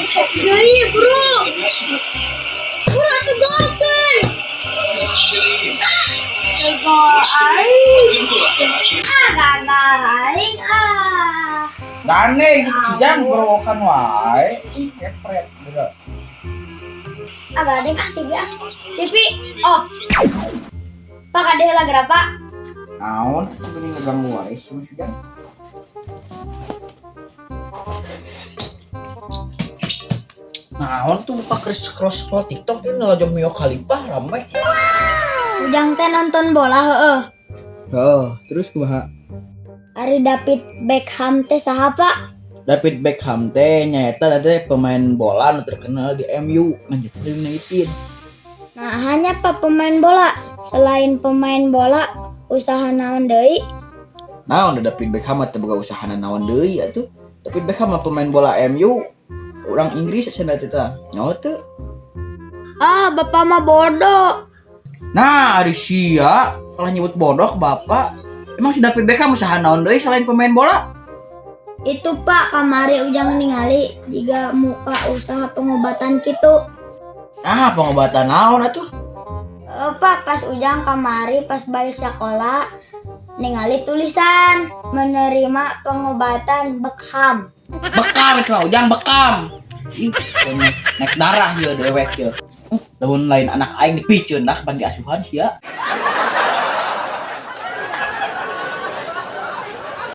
Deui, bro. Bro atuh golkeun. Gol aing. Ah, gagal aing ah. Gane gitu si Jang gorowokan wae. Ih, kepret bro. Ah, gading ah TV ah. TV off. Pak, kade heula geura, Pak. Naon atuh geuning ngeganggu wae si Jang. Naon tuh pak Chris scroll scroll TikTok ini lojong Mio Khalifah rame. Ujang teh nonton bola heeh. Oh, terus kumaha? Ari David Beckham teh saha, Pak? David Beckham teh nyaeta teh pemain bola nu terkenal di MU, Manchester United. Nah, hanya Pak pemain bola. Selain pemain bola, usaha naon deui? Naon da David Beckham mah teu boga usahana naon deui atuh. David Beckham mah pemain bola MU, orang Inggris cenah teh tah. Nyaho teu? Ah, Bapak mah bodoh. Nah, ari sia kalau nyebut bodoh ke bapak. Emang si David Beckham usaha naon deui selain pemain bola? Itu Pak, kamari Ujang ningali jiga muka usaha pengobatan gitu. Ah, pengobatan naon atuh? Eh, Pak, pas Ujang kamari pas balik sekolah ningali tulisan menerima pengobatan Beckham. Bekam itu mah Ujang bekam. Ih, naik darah ya dewek ya. Lamun lain anak aing dipiceun lah panti asuhan sia.